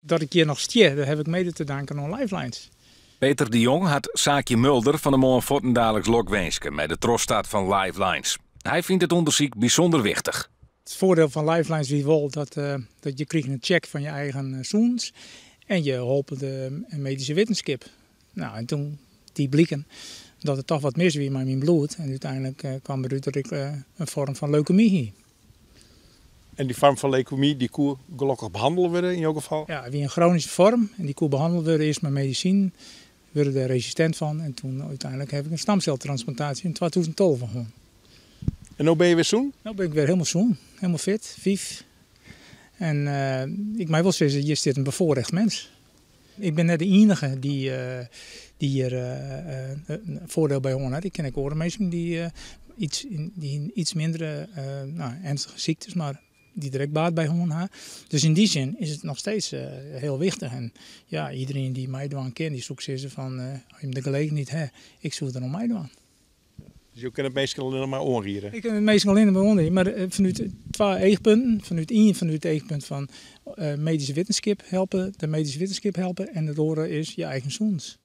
Dat ik hjir noch stean, dat haw ik mede te danken oan Lifelines. Peter de Jong hat Saakje Mulder fan 'e moarn fuortendaliks lokwinske mei de trochstart fan Lifelines. Hy fynt it ûndersyk bysûnder wichtich. It foardiel fan Lifelines wie wol dat, dat je krigen in check fan je eigen sûnens en je holpen de medyske wittenskip. Nou, en toen die bliken dat der toch wat mis wie mei myn bloed en úteinlik kaam derút dat ik in foarm fan leukemy hie. En dy foarm fan leukemy dy koe gelokkich behannele wurde yn jo gefal? Ja, it wie in gronyske foarm en dy koe behannele wurde earst mei medisinen, wurde dêr resistint fan en toen úteinlik haw ik in stamseltransplantaasje yn 2012 hân. En no binne je wer sûn? No bin ik wer hielendal sûn, hielendal fit, fyf. En ik mei wol sizze, hjir stiet in befoarrecht mens. Ik bin net de iennige dy't hjir in foardiel by hân hat. Ik ken ek oare minsken dy't iets, dy iets mindere, nou, ernstige syktes, mar dy't der ek baat by hân ha. Dus yn dy sin is it noch steeds hiel wichtich. En ja, iderien dy't meidwaan kin, dy soe ik sizze fan, as jim de gelegenheid ha, ik soe der oan meidwaan. Dus jo kinne it minsken allinnich mar oanriede? Ik kin it minsken allinnich mar oanriede, mar fanút twa eachpunten. Fanút ien, fanút it eachpunt fan medyske wittenskip helpe, de medyske wittenskip helpe en it oare is je eigen sûnens.